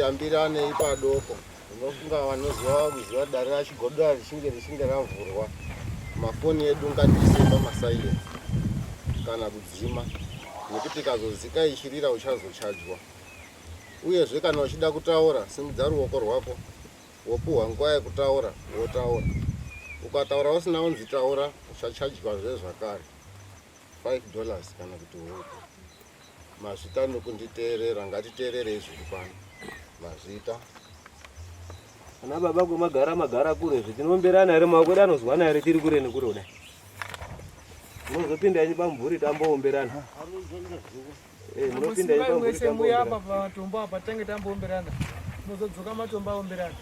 Ngatiyambiranei padoko. Unofunga vanoziva kuziva dare rachigodora richinge richinge ravhurwa mafoni edu ngatiise pamasilence kana kudzima nekuti ikazozika ichirira uchazochajwa. Uyezve kana uchida kutaura simudza ruoko rwako wopuhwa nguva yekutaura wotaura. Ukataura usina unzi taura uchachajwazve zvakare 5 dollars kana kuti huku. Mazvita nokunditeerera, ngatiteererei zviri pano. Mazvita. Ana baba kwemagara magara kure zve tinoomberana here maoko edu anozwana here tiri kure nekure kudai. Munozopinda henyu pamumvuri tamboomberana. Eh, munopinda henyu pamumvuri mwese muya apa tamboomberana. pamatombo apa tange tamboomberana mozodzoka matombo aomberana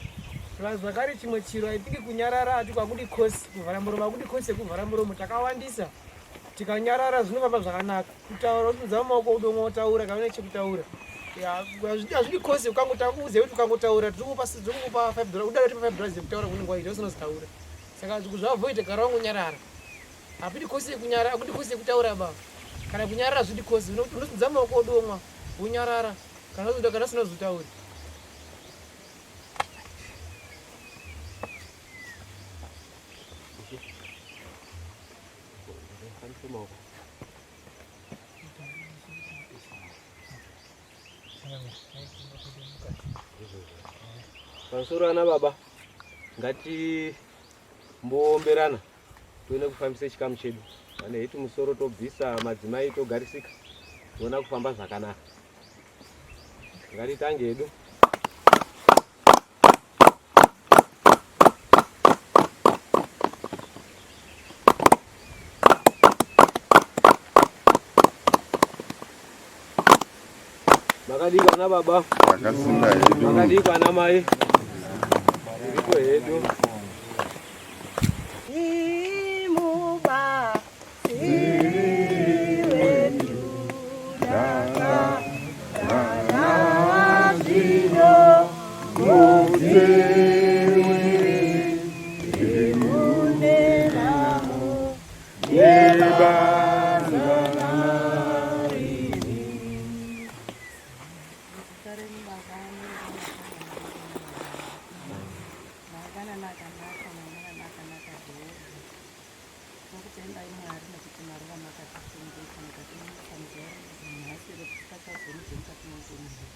plus zvakare chimwe chiro i think kunyarara ati kwakudi kosi kuvhara muromo akudi kosi yekuvhara muromo takawandisa tikanyarara zvinofamba zvakanaka kutaura usimudza maoko udomwa wotaura kana une chekutaura hazvidi kosi ukangotakuudza kuti ukangotaura tiri kukupa 5 dollar udaro tipa 5 dollars yekutaura kunenge waita usina kuzitaura saka kuzviavoida gara wangonyarara hapidi kosi yekunyara akudi kosi yekutaura ba kana kunyarara zvidi kosi unosimudza maoko udomwa wonyarara kana kana usina kuzvitaura Pamusoro ana baba ngatimboomberana tione kufambisa chikamu chedu vane hiti musoro tobvisa madzimai togarisika tiona kufamba zvakanaka ngatitange hedu Makadii ana baba? Takasimba hedu. Makadii ana mai? Tiriko hedu. Imuba wedu Tinokutendai Mwari nekuti maruva makatichengeta mukatimutsa muzuva ranhasi retisingachagoni zvemukati meupenyu hwedu.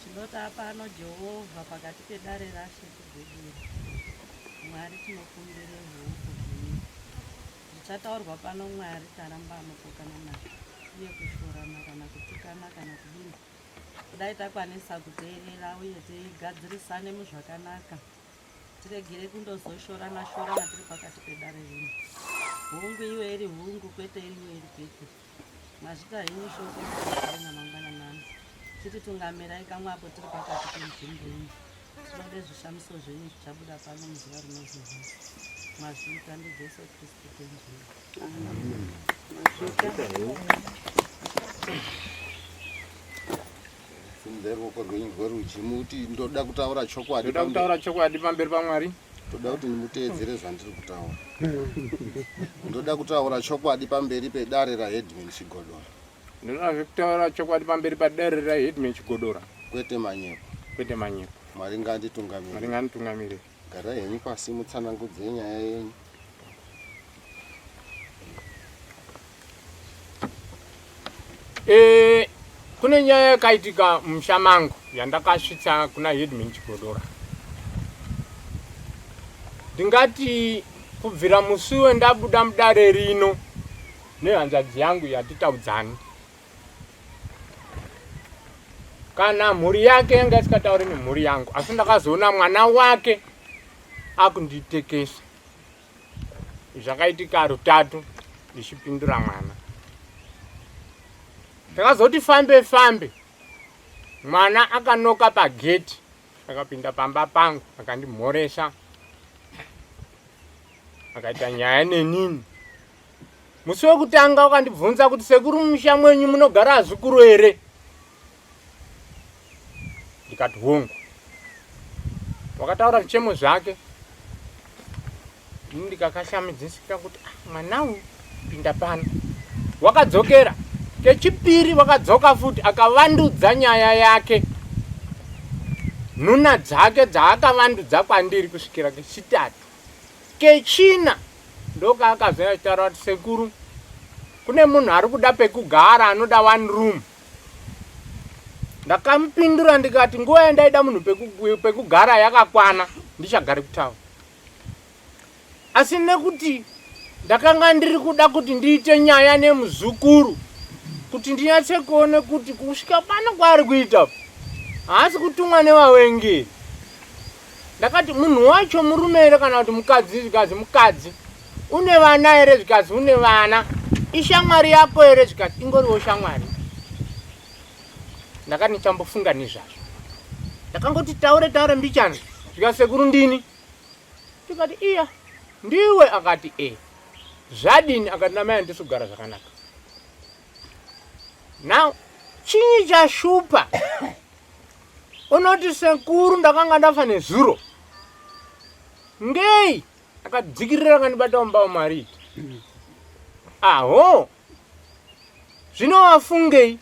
Tinoti apano Jehovha pakati pedare raShe Chigwedere. Mwari tinokumbire ruoko rwenyu. Zvichataurwa pano Mwari taramba anopokana nazvo uye kushorana kana kutukana kana kudini. Kudai takwanisa kuteerera uye tigadzirisane muzvakanaka. Tiregere kundozoshorana shorana tiri pakati pedare rino. Hungu iwe iri hungu kwete iwe iri kwete. Mazvita henyu shoko na mangwananani. Chititungamirai kamwe apo tiri pakati penzvimbo ino. Tinode zvishamiso zvenyu zvichabuda pano muzuva rinozwi nhasi. Mazvita ndiJesu Kristu Tenzi wedu. Amen. Mazvita henyu. Simudzai ruoko rwenyu rwerudyi muti ndoda kutaura chokwadi. Ndoda kutaura chokwadi pamberi paMwari. Ndoda kuti ndimuteedzere zvandiri kutaura. Ndoda kutaura chokwadi pamberi pedare raHeadman Chigodora. Ndoda kutaura chokwadi pamberi padare raHeadman Chigodora. Kwete manyepo. Kwete manyepo. Mwari ngaanditungamire. Mwari ngaanditungamire. Garai henyu pasi mutsanangudze nyaya yenyu. E, kune nyaya yakaitika mumusha mangu yandakasvitsa kuna headman Chigodora. Ndingati kubvira musi wendabuda mudare rino nehanzvadzi yangu yatitaudzani kana mhuri yake yanga isikatauri nemhuri yangu asi ndakazoona mwana wake akunditekesa zvakaitika rutatu ndichipindura mwana takazoti fambe fambe mwana akanoka pageti akapinda pamba pangu akandimhoresa akaita nyaya nenini Musi wekutanga wakandibvunza kuti sekuru mumusha mwenyu munogara azukuru here? Ndikati hongu. Wakataura zvichemo zvake. Ini ndikakashamidzisika kuti ah, mwana uyu pinda pano. Wakadzokera kechipiri wakadzoka futi akavandudza nyaya yake. Nhuna dzake dzaakavandudza kwandiri kusvikira kechitatu. Kechina ndokaakazouya achitaura kuti sekuru kune munhu ari kuda pekugara anoda one room. Ndakamupindura ndikati nguva yandaida munhu pekugara yakakwana ndichagare kutaura. Asi nekuti ndakanga ndiri kuda kuti ndiite nyaya nemuzukuru kuti ndinyatse kuone kuti kusvika pano kwaari kuita haasi kutumwa nevavengi. Ndakati munhu wacho murume here kana kuti mukadzi? Zvikanzi mukadzi. Une vana here? Zvikanzi une vana. Ishamwari yako here? Zvikanzi ingoriwo shamwari. Ndakati ndichambofunga nezvazvo. Ndakangoti taure taure mbichana. Zvikanzi sekuru ndini. Tikati iya ndiwe akati e zvadini akati namai handisi kugara zvakanaka. Now chinyi chashupa unoti sekuru ndakanga ndafa nezuro ngei akadzikirira akandibata mumba mari aho zvino wafungei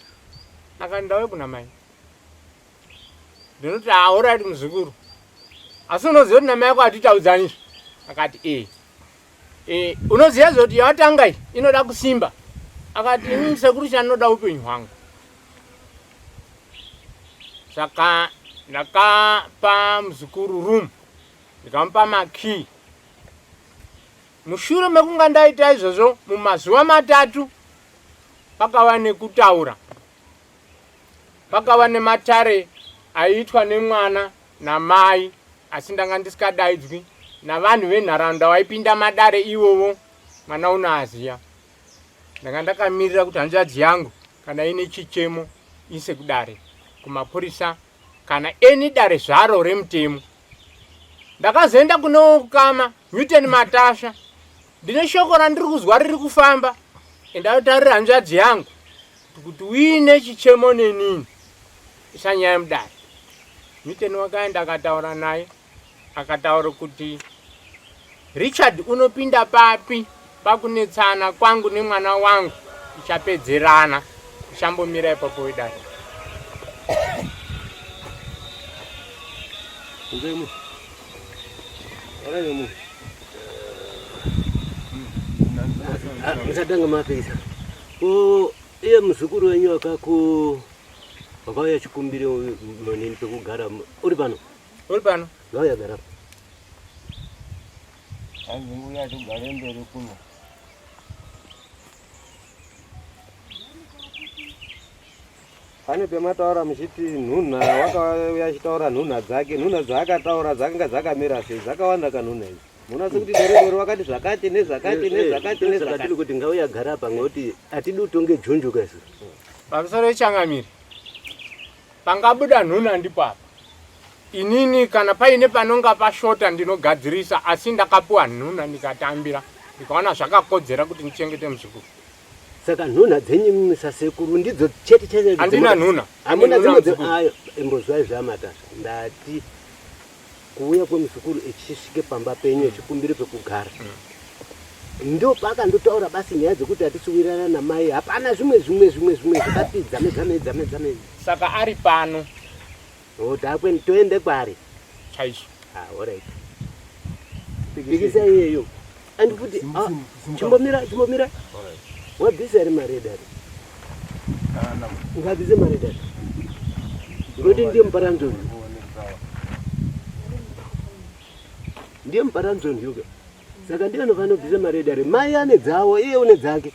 akati ndauye kuna mai ndinoti aorit muzukuru asi unoziva kuti namai ako hatitaudzani izvi akati e e unoziva zve kuti yawatanga iyi inoda kusimba akati ini sekuru chandinoda upenyu hwangu saka ndakapa muzukuru room ndikamupa makey mushure mekunga ndaita izvozvo mumazuva matatu pakava nekutaura Pakava nematare aiitwa nemwana namai asi ndanga ndisikadaidzwi navanhu venharaunda vaipinda madare ivovo mwana unoaziya. Ndanga ndakamirira kuti hanzvadzi yangu kana ine chichemo ise kudare kumapurisa kana eni dare zvaro remutemo. Ndakazoenda kune ukama Newton Matasha ndine shoko randiri kuzwa riri kufamba endayotarira hanzvadzi yangu kuti uine chichemo nenini isanyaya mudare Newton wakaenda akataura naye akataura kuti Richard unopinda papi pakunetsana kwangu nemwana wangu tichapedzerana tichambomira ipapo wedare Musatanga mapisa. Ko iye muzukuru wenyu akaku wakauya chikumbiro manini pekugara uri pano? Uri pano. Ngauya gara. Hanzi nguya tugare mberi kuno. Pane pemataura muchiti nhunha wakauya achitaura nhunha dzake, nhunha dzaakataura dzakanga dzakamira sei? Dzakawanda kanhunha idzi. Munonatsa kuti dore dore wakati zvakati nezvakati nezvakati nezvakati. Tiri kuti ngauya gara apa ngokuti hatidi utonge junju kasu. Pamusoro yechangamire pangabuda nhunha ndipo apa. Inini kana paine panonga pashota ndinogadzirisa asi ndakapuwa nhunha ndikatambira ndikaona zvakakodzera kuti ndichengete muzukuru. Saka nhunha dzenyu imimi sasekuru ndidzo chete chete. Handina nhunha. Hamuna dzimwe dze ayo imbozwai zvamatasa. Ndati kuuya kwemuzukuru echisvike pamba penyu echikumbire pekugara. Ndo paakandotaura basi nyaya dzekuti hatisi kuwirirana namai hapana zvimwe zvimwe zvimwe zvimwe zvakati dzame dzame dzame dzame. Saka ari pano. Oh, takwe toende kwaari. Chaizvo. Ah, all right. Pikisa iyeyo. And futi ah, chimbomira chimbomira. Wabvisa here mari yedare? Ungabvise mari yedare. Ngokuti ndiye muparanzoni. Ndiye muparanzoni yuka. Saka ndiye anofanira kubvisa mari yedare. Mai ane dzawo, iye une dzake.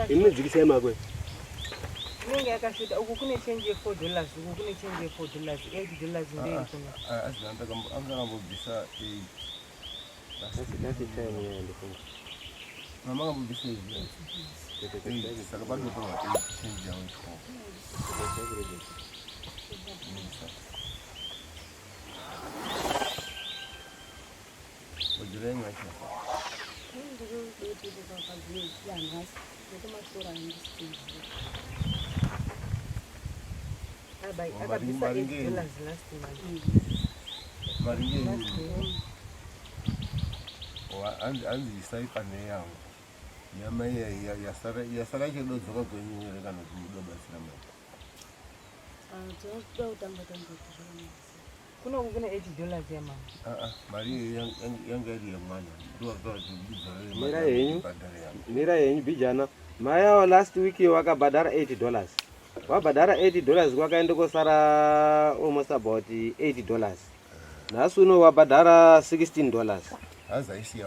Imi dzikisai mako. Inenge yakasveta uku kune change ye 4 dollars uku kune change ye 4 dollars 8 dollars ndei kuno. Akambobvisa 8. Mama akambobvisa 8. Saka panotorwa 8 change yawo 12. Hanzi isai pane yangu. Nyama iya yasara yasara ichododzoka kwenyu here kana kuti mudobatsira mai? Ah, tinoda kutanga tanga zvakanaka. Kuno kune 8 dollars ya mama. Ah ah, mari iyo yanga iri yemwana. Ndowakataura kuti ndidzorere mari. Mira henyu. Mira henyu bijana. Mai avo last week wakabhadhara 8 dollars. Wabhadhara 8 dollars kwakaenda kosara almost about 8 dollars. Nhasi uno wabhadhara 16 dollars.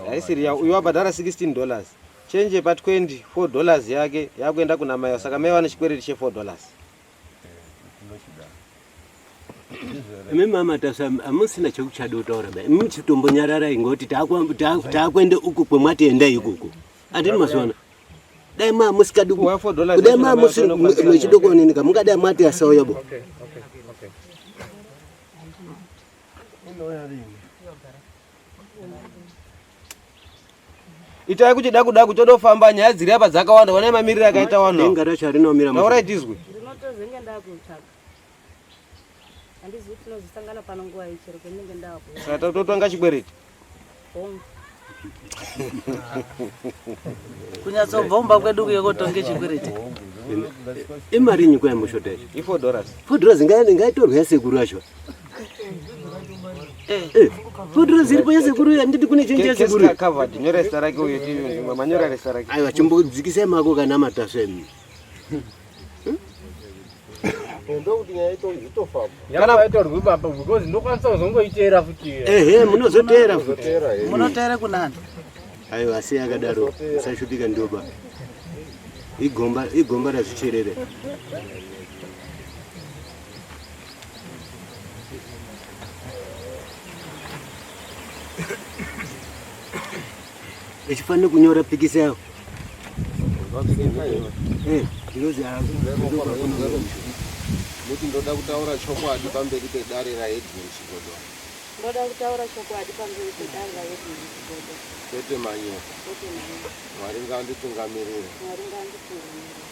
Haisiri yavo. Uyu wabhadhara 16 dollars. Change pa 24 dollars yake yakuenda kuna mai saka mai vane chikwereti che 4 dollars. Imi mama tasa amusina chekuchada kutaura ba. Imi chitombonyararai ngoti takuenda uku kwemwati endai ikuku. Andini mazuva dai ma musikadi kudai ma muchida kuoneneka mungadai mati asauya bo. Okay, okay, okay. Itai kuti daku daku todofamba nyaya dziri apa dzakawanda onai mamiriro akaita vanhu Denga racho harinomira taurai tizwe. Ndinotozenge ndakutsvaga. Handizivi kuti tinozosangana pano nguva iyi chero pendinenge ndakuuya. Saka totonga chikwereti. Hongu. Kunyatsobva kumba kwedu kuye kotonge chikwereti. Imari nyiko yamushota yacho. I 4 dollars. 4 dollars ngaitorwe yasekuru yacho. Eh, 4 dollars iripo yasekuru handiti kune chenji yasekuru. Case covered. Nyora zita rake uye tiyo manyora zita rake. Aiwa chimbodzikisai mako kana matasva emi. Ndokuti nyaya itofamba. Kana vaitorwi baba because ndokwanisa kuzongoiteera futi. Ehe munozoteera futi. Munoteera kunani? Aiwa asi akadaro musashupika ndoba. Igomba igomba razvicherere. Ichifanira kunyora pikisa yayo. Eh, ndinozi Muti ndoda kutaura chokwadi pamberi pedare raHeadman Chigodora. Ndoda kutaura chokwadi pamberi pedare raHeadman Chigodora. Kwete manyepo. Kwete manyepo. Mwari ngaanditungamirire. Mwari ngaanditungamirire.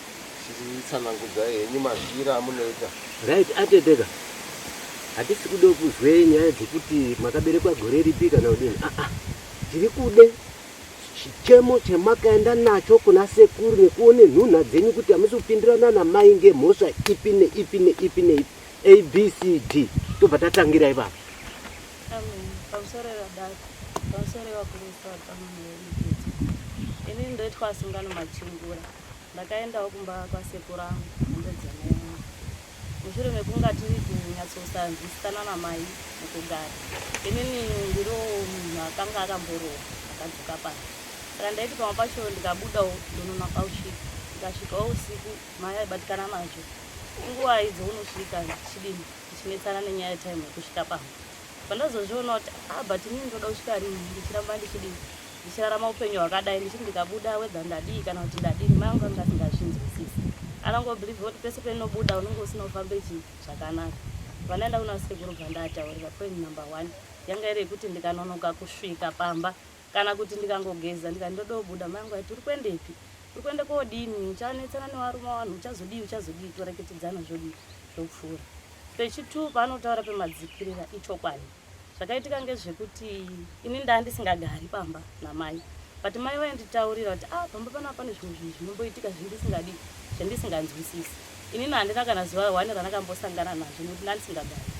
Chitsanangudzai henyu mazwira amunoita. Right, ateteka. Hatisi kuda kuzwe nyaya dzekuti makaberekwa gore ripi kana kudini. Ah ah. Tiri kude chichemo chemakaenda nacho kuna sekuru nekuone nhunha dzenyu kuti hamusi kupindirana namai ngemhosva ipi neipi neipi neipi A B C D tobva tatangira ipapo. Amen. Pamusoro vadare, pamusoro vakuru vapamwe Ini ndoitwa Sungano Machingura. Ndakaendawo kumba kwasekuru angu hanzvadzi yamai vangu. Mushure mekunga tiri kunyatsosanzwisisana namai mukugara. Inini ndiro munhu akanga akamborohwa akadzoka pano. Saka ndaiti pamwe pacho ndikabudawo ndononoka kusvika. Ndikasvikawo usiku mai aibatikana nazvo. Inguva idzo unosvika ndichidini ndichinetsana nenyaya yetime yekusvika pamba. Pandazozviona kuti ah but inini ndoda kusvika rini ndichiramba ndichidini ndichirarama upenyu hwakadai ndichiti ndikabuda wedha ndadii kana kuti ndadini mai vangu vanga asingazvinzwisisi anongobhilivha kuti pese pendinobuda unenge usina kufambe chii zvakanaka vandaenda kuna sekuru bva ndataurira point number one yanga iri yekuti ndikanonoka kusvika pamba kana kuti ndikangogeza ndikati ndodobuda mai vangu vaiti uri kuendepi uri kuenda kodini uchanetsana nevarume vanhu uchazodii uchazodii toreketedzana zvodii zvopfuura pechitu paanotaura pemadzikirira ichokwadi Zvakaitika ngezvekuti ini ndaa ndisingagari pamba namai but mai vainditaurira kuti ah pamba panapa pane zvimwe zvinhu zvinomboitika zvindisingadi zvendisinganzwisisi. Inini handina kana zuva one randakambosangana nazvo nekuti ndandisingagari.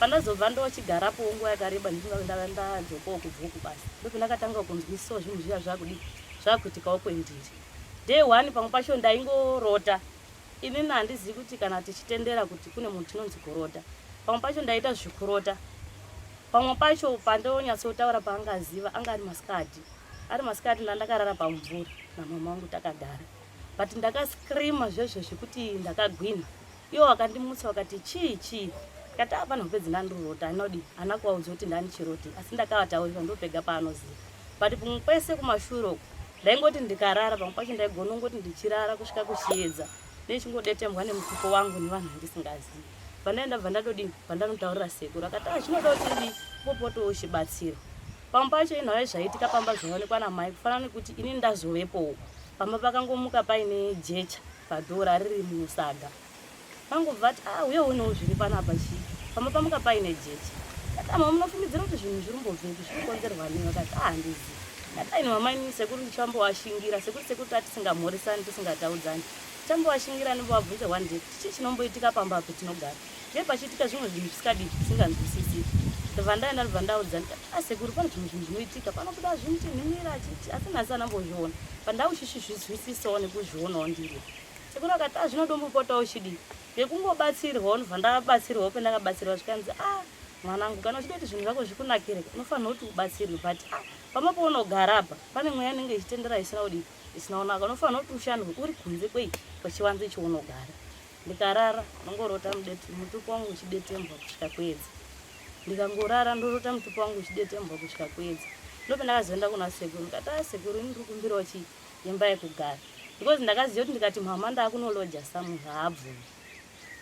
Pandazobva ndochigarapo nguva yakareba ndichinga ndadzokawo kubva kubasa ndopandakatanga kunzwisisawo zvinhu zviya zvakudii zvakuitikawo kwendiri. Day one pamwe pacho ndaingorota Inini handizivi kuti kana tichitendera kuti kune munhu chinonzi kurota. Pamwe pacho ndaita zvekurota. Pamwe pacho pandonyatsotaura paangaziva anga ari masikati. Ari masikati ndandakarara pamumvuri namama wangu takagara. But ndakascreama zvezvo zvekuti ndakagwina. Iwo vakandimutsa vakati chii chii. Ndikati ah pane hope dzinandirota anodi ana kuvaudza kuti ndandichiroti asi ndakavataurira ndopega paanoziva. But pamwe pese kumashure uko ndaingoti ndikarara pamwe pacho ndaigona kungoti ndichirara kusvika kuchiedza ndichingodetembwa nemutupo wangu nevanhu vandisingazivi pandaenda bva ndadodini pandanotaurira sekuru akati ah chinoda kuti ndii popotowo chibatsiro pamwe pacho inhau yezvaiitika pamba zvaionekwa namai kufanana nekuti ini ndazovepowo pamba pakangomuka paine jecha padhora riri musaga Vangobva vati ah uye uonewo zviri panapa chii pamba pamuka paine jecha. Ndati ama munofungidzira kuti zvinhu zviri kumbobvepi zviri kukonzerwa nei vakati ah handizivi. Ndakaini mama ini sekuru ndichambowashingira sekuru sekuru tatisingamhoresani tisingataudzani ndichambowashingira ndimbovabvunze one day kuti chii chinomboitika pamba apo tinogara ndiye pachiitika zvimwe zvinhu zvisikadii zvisinganzwisisiki ndobva ndaenda ndobva ndaudza ndikati a ah, sekuru pane zvimwe zvinhu zvinoitika panobuda zvinhu tinhimira achiti asi nhasi anambozviona pandauchizvizwisisawo nekuzvionawo ndiri sekuru akati a ah, zvinodombopotawo chidii Yekungobatsirwa ndobva ndabatsirwawo pendakabatsirwa zvikanzi ah mwanangu kana uchida kuti zvinhu zvako zvikunakire unofanira kuti ubatsirwe but ah pamba paunogara apa pane mweya inenge ichitendera isina kudii isina kunaka unofanira kuti ushandwe uri kunze kwei kwechivanze chounogara ndikarara ndongorota mutupo wangu uchidetembwa kusvika kwedza ndikangorara ndorota mutupo wangu uchidetembwa kusvika kwedza ndopendakazoenda kuna sekuru ndikati ah sekuru ini ndiri kumbirawo chii imba yekugara because ndakaziva kuti ndikati mhama ndakunoloja samunhu haabvumi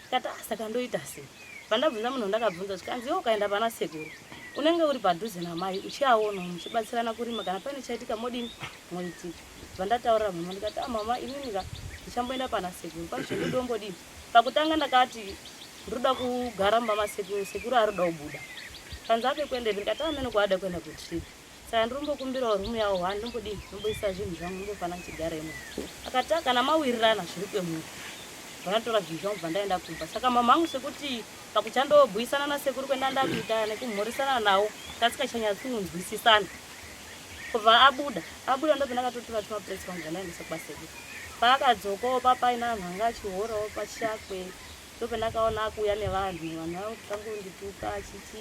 ndikati ah saka ndoita sei pandabvunza munhu ndakabvunza zvikanzi iwe ukaenda pana sekuru unenge uri padhuze namai uchiaona muchibatsirana kurima kana paine chaitika modini moitika vandataurira mama ndikati ah mama inini ka ndichamboenda pana sekuru pazvekudombodini pakutanga ndakati ndoda kugara mumba masekuru sekuru arikuda kubuda kanzi ape kuendepi ndikati amene ah, kwaada kuenda kutrip Saka ndirombokumbirawo room yawo one ndombodii ndomboisa zvinhu zvangu ndombofana ndichigara imomo. Akati ah, kana mawirirana zviri kwemuri. Ndakatora zvinhu zvangu bva ndaenda kumba. Saka mama angu sekuti pakuchandobhuisana nasekuru kwenda ndakuita nekumhoresana nawo tasikachanyatsiunzwisisana. Kubva abuda, abuda ndobva ndakatotora tumaplates twangu bva ndaendesa kwasekuru. Paakadzokawo papaina vanhu vanga achihorawo pachakwe Ndopandakaona akuuya nevanhu, vanhu vava kutanga kundituka achiti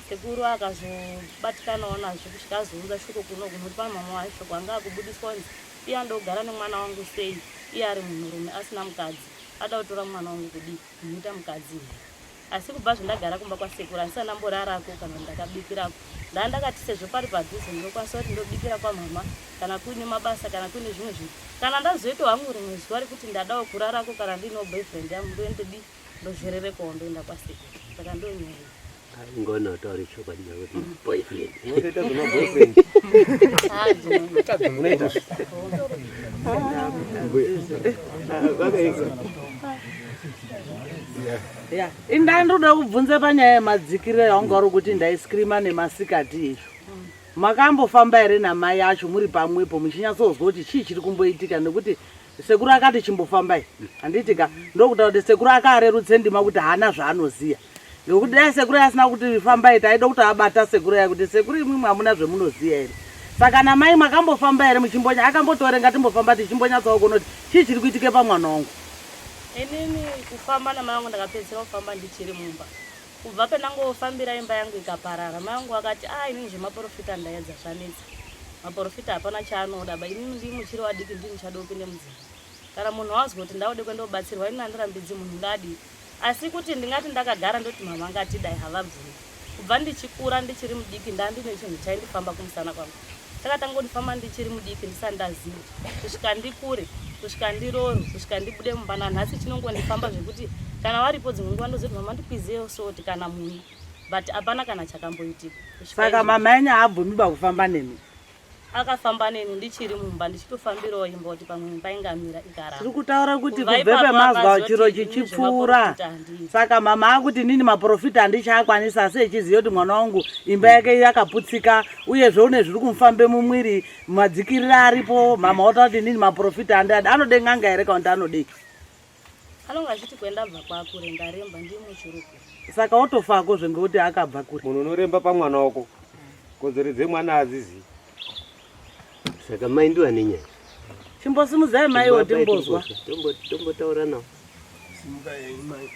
sekuru akazobatikanawo nazvo kusvika azounza shoko kuno kuno kuti pane mamwe mashoko anga akubudiswa kunzi iye anoda kugara nemwana wangu sei iye ari munhurume asina mukadzi ada kutora mwana wangu kudii kumuita mukadzi here asi kubva zvandagara kumba kwasekuru handisati ndamborarako kana ndakabikirako ndaa ndakati sezvo pari padhuze ndinokwanisa kuti ndobikira kwamama kana kuine mabasa kana kuine zvimwe zvinhu kana ndazoitawo hangu rimwe zuva rekuti ndadawo kurarako kana ndiinewo boyfriend yangu ndoendedi ndozvererekowo ndoenda kwasekuru saka ndonyaya ngona utaure chokwadi chakuti boyfriend unotoita zvema boyfriend unoita ya indandoda kubvunza panyaya yemadzikiriro yawanga uri kuti ndaiskrima nemasikati izvo Makambofamba here namai acho muri pamwepo muchinyatsonzwa kuti chii chiri kumboitika nekuti sekuru akati chimbofambai handiti ka ndokutaura kuti sekuru akaarerutse ndima kuti haana zvaanoziva ngekuti dai sekuru asina kuti fambai taida kuti abata sekuru ya kuti sekuru imwimwi hamuna zvemunoziva here saka namai makambofamba here muchimbonya akambotoverenga timbofamba tichimbonyatsawo kuona kuti chii chiri kuitike pamwana wangu inini kufamba namai vangu ndakapedzisira kufamba ndichiri mumba Kubva pendangofambira imba yangu ikaparara, mai vangu vakati ah inini zvemaporofita ndaedza zvanetsa. Maporofita hapana chaanoda ba inini ndii muchiri wadiki ndii muchada upinde mudzimba. Kana munhu wazwa kuti ndaude kuenda kubatsirwa inini andirambidzi munhu ngadii. Asi kuti ndingati ndakagara ndoti mama ngatidai havabvumi. Kubva ndichikura ndichiri mudiki ndandine chinhu chaindifamba kumusana kwangu. Chakatanga kundifamba ndichiri mudiki ndisati ndaziva kusvika ndikure kusvika ndiroorwe kusvika ndibude mumba nanhasi chinongondifamba zvekuti kana varipo dzimwe nguva ndozoti mama ndikwizewo soti kana munyu but hapana kana chakamboitika. Saka mama yenyu haabvumi ba kufamba nemi? Akafamba neni ndichiri mumba ndichitofambirawo imba kuti pamwe imba ingamira ikaramba. Tiri kutaura kuti kubve pemazwa chiro chichipfuura saka mama akuti inini maprofita handichaakwanisa asi echiziva kuti mwana wangu imba yake yakaputsika uyezve une zviri kumufambe mumwiri madzikirira aripo mama otaura kuti inini maprofita handiadi anode n'anga here kana kuti anodei Anonga achiti kwendabva kwakure ndaremba ndiri muchiruku. Saka otofako zve ngekuti akabva kure. Munhu unoremba pamwana wako kodzero dzemwana adzizivi. Saka mai ndiwo ane nyaya. Chimbosimudzai maiwo timbozwa. Tombotaura nawo. Simukai henyu mai.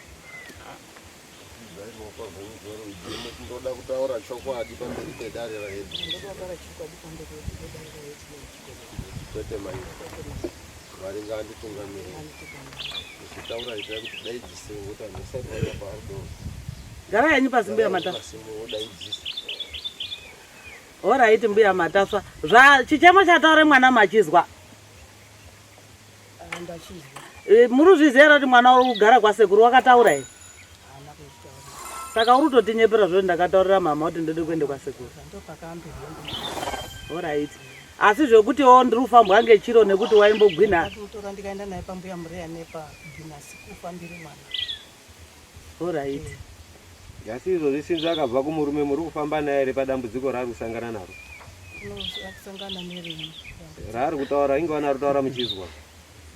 Ndoda kutaura chokwadi pamberi pedare rahedu. Kwete mai. Mwari ngaanditungamirire. Uchitaura itai kuti daidzise ngokuti vanhu vasati vauya paari do. Gara henyu pasi mbuya Matasva. Wodaidzisa. Horaiti mbuya Matasva. Zva chichemo chataure mwana machizwa. Ah, ndachizwa. E, muri kuzviziva here kuti mwana uri kugara kwasekuru wakataura here? Saka uri kutotinyepera zvoti ndakataurira mama kuti ndode kuenda kwasekuru. Horaiti. Asi zvekuti o ndiri kufambwa ngechiro nekuti waimbogwinha. Ndakamutora ndikaenda naye pambuya Mureya nepa Bhinasi kufambire mwana. Horaiti. Asi izvozvi sinzi akabva kumurume muri kufamba naye here padambudziko raari kusangana naro? Unosangana nerimi. Raari kutaura inge vana ari kutaura muchizwa.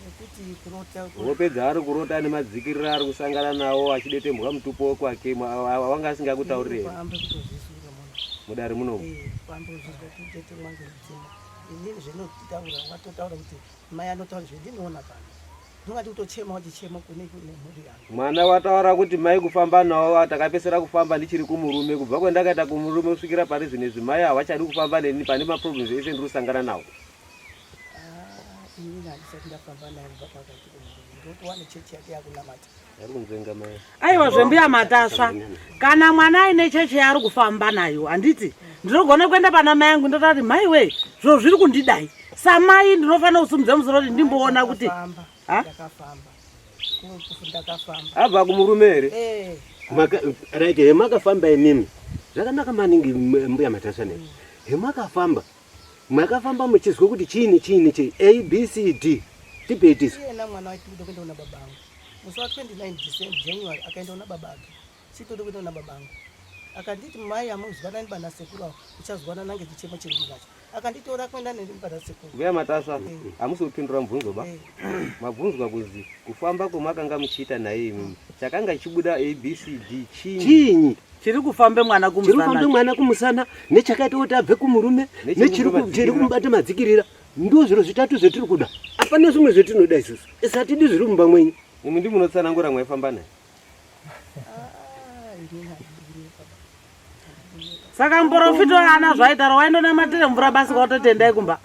Nekuti kurota Hope dzaari kurota nemadzikirira ari kusangana nawo achidetembwa mutupo wekwake wanga asingakutaurire here? Kuambe kutozvizwa munhu. Mudare munomu. Eh, kuambe kuzvizwa kutetemwa ngemudzimu. Inini zvinotaura watotaura kuti mai anotaura zvendinoona pano. Ndongati kutochema wachichema kune kune mhuri yangu. Mwana wataura kuti mai kufamba nawo takapesera kufamba ndichiri kumurume kubva kwendakaita kumurume kusvikira pari zvino izvi mai havachadi kufamba neni pane maproblems ese ndiri kusangana nawo. Ah, inini handisati ndafamba naye kubva kwakaita kumurume. Ndoti wane chechi yake yakunamata. Ari kunzvenga mai. Aiwa zvembuya matasva kana mwana aine chechi yaari kufamba nayo handiti ndinogona kuenda pana mai angu ndotati mai wee zviro zviri kundidai samai ndinofanira kusimudza musoro kuti ndimboona kuti Ndakafamba, Ha? ndakafamba. Ku- Ndakafamba. Abva kumurume here? Eh, Maka, right hemakafamba imimi zvakanaka maningi mbuya matasva nei hemakafamba makafamba muchizwa kuti chiini chiini chii a b c d tipei tisu iyena mwana waiti kuda kuenda kuna baba angu. Musi wa 29 December January akaenda kuna baba ake. Chitoda kuenda kuna baba angu. Akanditi mai amuzwanani bana sekuru avo uchazwana nange chichemo chiri nacho. Akanditora kuenda neni bana sekuru. Mbuya Matasva hamusi kupindura mubvunzo ba. Eh. Mabvunzwa kuzi kufamba kwamakanga muchiita naye imimi chakanga chichibuda a b c d chinyi? Chinyi? Chiri kufambe mwana Chiri kufambe kumusana. mwana kumusana nechakaita kuti abve kumurume Nechiri nechiri kumubata chiri kumubata madzikirira ndo zviro zvitatu zvetiri kuda. Hapana zvimwe zvetinoda isusu. Isu hatidi zviri mumba mwenyu. Imi ndimi munotsanangura mwaifamba naye. Ah, inini handidi baba. Saka muprofita ana zvaitaura waindonamatira mvura basi kwatotendai kumba.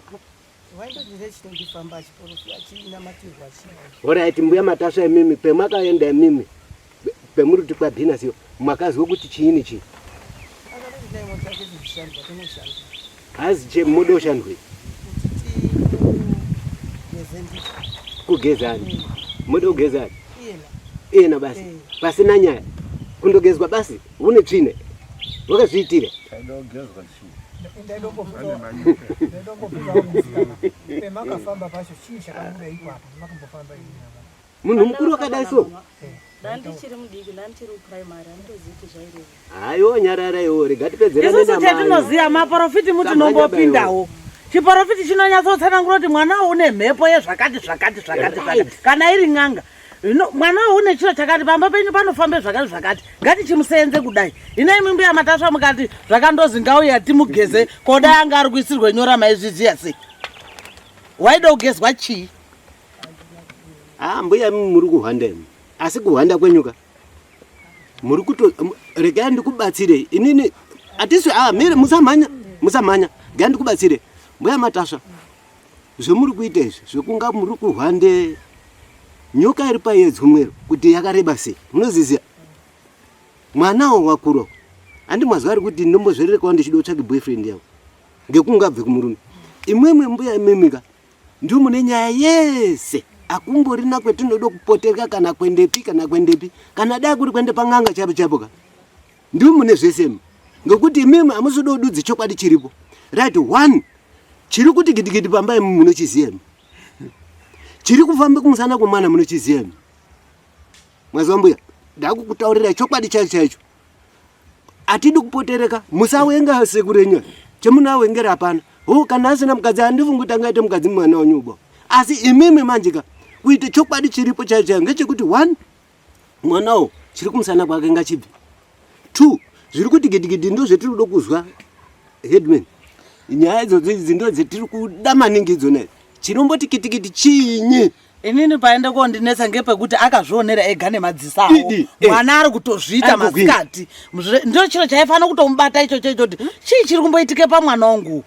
Waindodire chitondifamba achiporofita achinamatirwa achi. Horaiti mbuya Matasva imimi pemakaenda imimi pemuri kuti kwabhinasiyo makazwa kuti chiini chii? Akatoti dai mota yake dzishandwa tonoshanda. Hazi che munoda kushandwei? Kuti tigeze ndizvo. Kugezani. Munoda kugezani? Iyena. Iyena basi. Eh. Pasina nyaya. Kundogezwa basi une tsvina. Wakazviitira. Taida kugezwa chii? Ndaidombobvunzawo musikana pemakafamba pacho chii chakabuda ipapo pemakambofamba ini nava Munhu mukuru wakadai so. Ndandichiri mudiki, ndandichiri kuprimary, handitozivi kuti zvaireva. Haiwa nyarara iwo rega tipedzerane Isusu namai. chatinoziva maporofiti muti Samhanya nombopindawo. Chiporofiti chinonyatsotsanangura kuti mwana uyu une mhepo yezvakati zvakati zvakati zvakati. Kana iri n'anga. Zvino mwana uyu une chiro chakati pamba penyu panofambe zvakati zvakati. Ngatichimuseenze kudai. Hino imi mbuya Matasva mukati zvakandozi ngauya timugeze koda anga ari kuisirwe nyora maizviziya sei? Waida kugezwa chii? Ah mbuya imi muri kuhwanda imi. Asi kuhwanda kwenyuka muri kuto regai ndikubatsire inini hatisi ah mire musamhanya musamhanya regai ndikubatsire mbuya Matasva zvemuri kuita izvi zvekunga muri kuhwande nyoka iri payedzumwero kuti yakareba sei munoziziya mwanawo wakura andi mazuva ari kuti ndombozvererekawo ndichida kutsvake boyfriend yavo ngekunga abve kumurume imwimwe mbuya imimika Ndiwo mune nyaya yese akumborina kwetinoda kupotereka kana kwendepi kana kwendepi kana dai kuri kuenda pan'anga chaipo chaipo ka ndiwo mune zvese imi ngekuti imimi hamusi kuda kududzi chokwadi chiripo right one chiri kuti gidigidi pamba imi munochiziva imi chiri kufamba kumusana kwemwana munochiziva imi mwaziva mbuya ndakukutaurira chokwadi chaicho chaicho hatidi kupotereka musawenga sekuru enyu chemunawengera hapana ho kana asina mukadzi handifungi kuti angaite mukadzi mwana wenyu ubo asi imimi manje ka kuite chokwadi chiripo chaicho chaicho ngechekuti one mwanawo chiri kumusana kwake ngachibve two zviri kuti gidigidi ndo zvetiri kuda kuzwa headman nyaya idzodzo idzi ndo dzetiri kuda maningi idzona idzi chinomboti kitikiti chiinyi Inini paenda kondinetsa ngepekuti akazvionera ega nemadziso awo. Idi, eh. Mwana ari kutozviita Ari kugwinya. masikati. Ndicho chiro chaifanira kutomubata ichocho icho kuti chii chiri kumboitike pamwana wangu.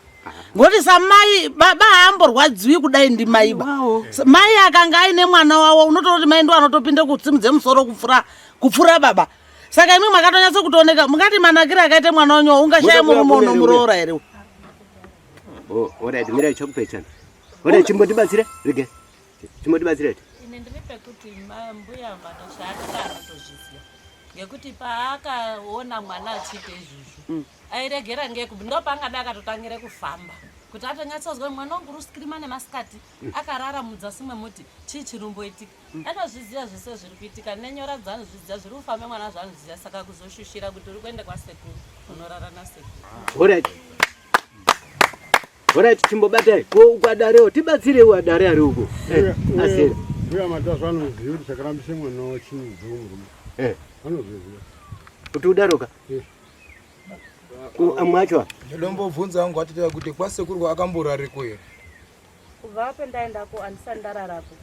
Ngokuti samai baba haamborwadziwi kudai ndimaiba. Wawo. Mai akanga aine mwana wavo unotoona kuti mai ndo anotopinda kusimudze musoro kupfura kupfura baba. Saka imwi makatonyatsa kutooneka mungati manakiro akaita mwana wenyu ungashaya Munoda murume kuya unomuroora here? Oh, alright, mirai chakupechana. Alright, chimbotibatsira, rege. Chimbotibatsira. Ini ndiri pekuti mbuya vanozvaakanga anotozviziva ngekuti paakaona mwana achiita izvozvo airegera ngeku ndopaangada akatotangira kufamba kuti atonyatsozwa mwana wangu uri kuskirima nemasikati akarara mudzasi memuti chii chirumboitika anozviziva zvese zviri kuitika nenyora dzaanozviziva zviri kufamba mwana zvaanoziva saka kuzoshushira kuti uri kuenda kwasekuru unorara nasekuru Alright. Horait chimbobatai ko ukwadarewo tibatsirewo adare ari uko. Eh, azera. Mbuya Matasva anoziva kuti chakarambisa mwana wachinzi murume. Eh. Anozviziva. Kuti udaroka? Eh. Ko amwe acho? Ndombobvunza hangu atete kuti kwasekuru akamborariko here? Kubva apo ndaendako handisati ndararako.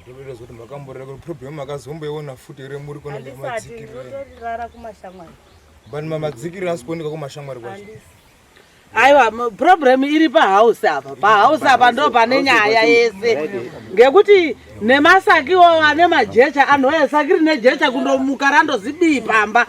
Ndotoda kuti makamborara kuti problem makazomboiona futi here muri kona Handisati madzikiriro. ndinotorara kumashamwari. But mamadzikiriro asi kuoneka kumashamwari kwacho. Handisi. Aiwa, problem iri pahouse apa. Pahouse apa ndo pane nyaya yese, ngekuti nemasakiwo ane majecha anhu oye saki rine jecha kundomuka randozidii pamba.